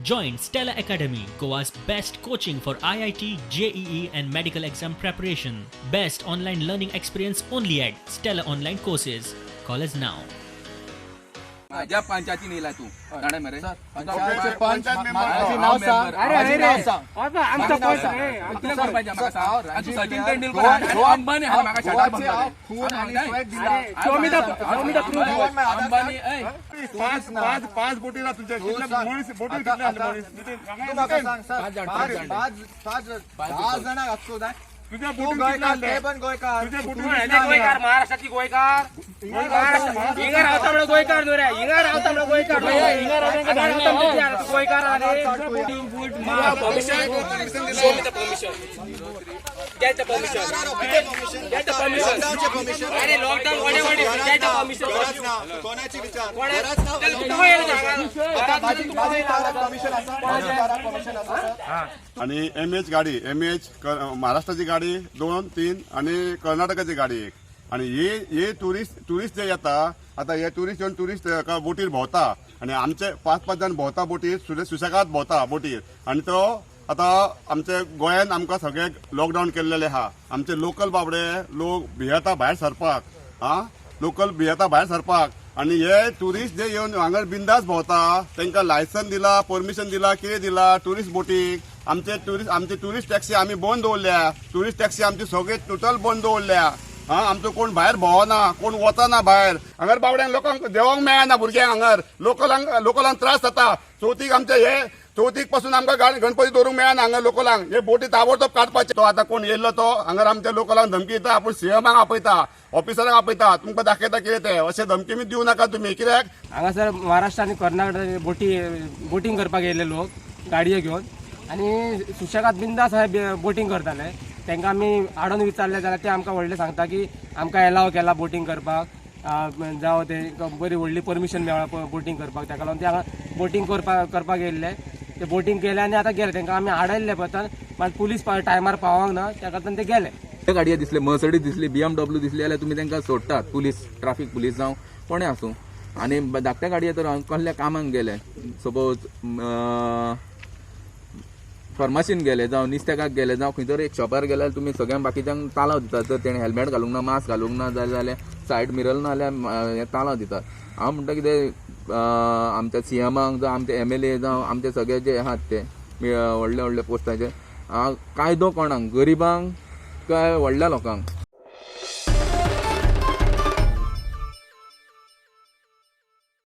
Join Stella Academy, Goa's best coaching for IIT, JEE, and medical exam preparation. Best online learning experience only at Stella Online Courses. Call us now. माझ्या पंचायतीन येयला तूं, जाणा मरे. पंचायत पंच, हांव नाव सांग. member. अरे, अरे, नाव सांग. आमचा नाव पंच सांग. रे. कितें करपाचें म्हाका सर, हांव सांग. आनी तूं राजीव सचिन नायक, तेंडुलकर गोवा- आनी अंबानी आहा म्हाका गोवाचे शाटार बसला हांव रे. खून हांव आनी सांगता. स्वॅग दिला. Show me the- show me the proof. Goan my Aadhaar Ambani, card. ऐ, पाच पाच पाच बोटी ना तुमच्या तू कितल्या सांग. मनीस बोटी आता- कितले आसले आता- मनीस तू म्हाका सांग सर, पाच जाण, पाच पाच जाण. पाच पाच 10 जाणांक आसचो जाय. तुझ्या तू बोटीन कितले गोंयकार, आसले ते पण गोंयकार. तुझ्या बोटीन तू कितले गोयकार, महाराष्ट्रातली गोयकार. हिंगा रावता म्हणून गोयकार न्हू रे, हिंगा रावता म्हणून गोयकार न्हू. हिंगा रावता म्हणजे गोयकार आरे. Show me the permission. Get the permission. Get the permission. अरे लॉकडाऊन वडे वडे, get the permission. गरज ना, कोणाची विचार कोणा- गरज ना. चल, तुका येयला हांगा. आता माझी दाराक परमिशन आसा, माझी दाराक परमिशन आसा सर. आणि एम एच गाडी, एम एच महाराष्ट्राची गाडी दोन तीन आणि कर्नाटकाची गाडी एक. आणि हे हे टुरिस्ट टुरिस्ट जे येता, आता हे टुरिस्ट येवन टुरिस्ट बोटीर भोंवता आणि आमचे पांच पांच जाण भोंवता बोटीर, सुशेगाद भोंवता बोटीर. आणि तो आता आमचे गोंयान आमकां सगळे लॉकडावन केल्लेले आहा. आमचे लोकल बाबडे लोक भियेता भायर सरपाक, आ लोकल भियेता भायर सरपाक. आणि हे टुरिस्ट जे येवन हांगा बिंदास भोंवता, तांकां लायसन दिला, परमिशन दिला, कितें दिला टुरिस्ट बोटीक? आमचे टुरिस्ट, आमचे टुरिस्ट टॅक्सी आमी बंद दवरल्या. टुरिस्ट टॅक्सी आमची सगळे टोटल बंद दवरल्या. हा, आमचो कोण भायर भोंवना, कोण वचना भायर. हांगर बाबड्यांक लोकांक देंवोंक मेळना. भुरग्यांक हांगर लोकलांक लोकलांक त्रास जाता. चवथीक आमचे हे चवथीक पासून आमकां गणपती दवरूंक मेळना हांगा लोकलांक. हे बोटी ताबडतोब काडपाचे. तो आतां कोण येयल्लो तो हांगर आमच्या लोकलांक धमकी दिता, आपूण सीएमाक आपयता, ऑफिसरांक आपयता, तुमकां दाखयता कितें तें. अशें धमकी बी दिवं नाका तुमी कित्याक हांगासर महाराष्ट्र आनी कर्नाटक बोटी बोटींग करपाक येयल्ले लोक गाडयो घेवन आनी सुशेगाद बिंदास हय बोटींग करताले. तांकां आमी आडोवन विचारलें जाल्यार ते आमकां व्हडलें सांगता की आमकां एलाव केला बोटींग करपाक, जावं ते बरी व्हडली परमिशन मेळ्ळा बोटींग करपाक. ताका लागून ते हांगा बोटींग करपाक करपाक येयल्ले. ते बोटींग केले आनी आतां गेले. तांकां आमी आडयल्ले पळयता, मात पुलीस टायमार पावोंक ना, ताका लागून ते गेले. ते गाडये दिसले, मर्सडीज दिसली, बीएमडब्ल्यू दिसली जाल्यार तुमी तांकां सोडटात, पुलीस, ट्राफीक पुलीस जावं कोणें आसूं. आनी धाकट्या गाडये तर कसल्या कामाक गेले, सपोज फार्मासीन गेले जावं नुस्त्याकाक गेले जावं खंय तर एक शॉपार गेले जाल्यार तुमी सगळ्यांक बाकीच्यांक तालाव दितात. जर तेणें हेल्मेट घालूंक ना, मास्क घालूंक ना जाल्यार सायड मिरर ना जाल्यार हें तालाव दितात. हांव म्हणटा कितें, आमच्या सीएमाक जावं आमचे एमएलए जावं आमचे सगळे जे आहात ते व्हडले व्हडले पोस्टाचे, कायदो कोणाक, गरिबांक काय व्हडल्या लोकांक?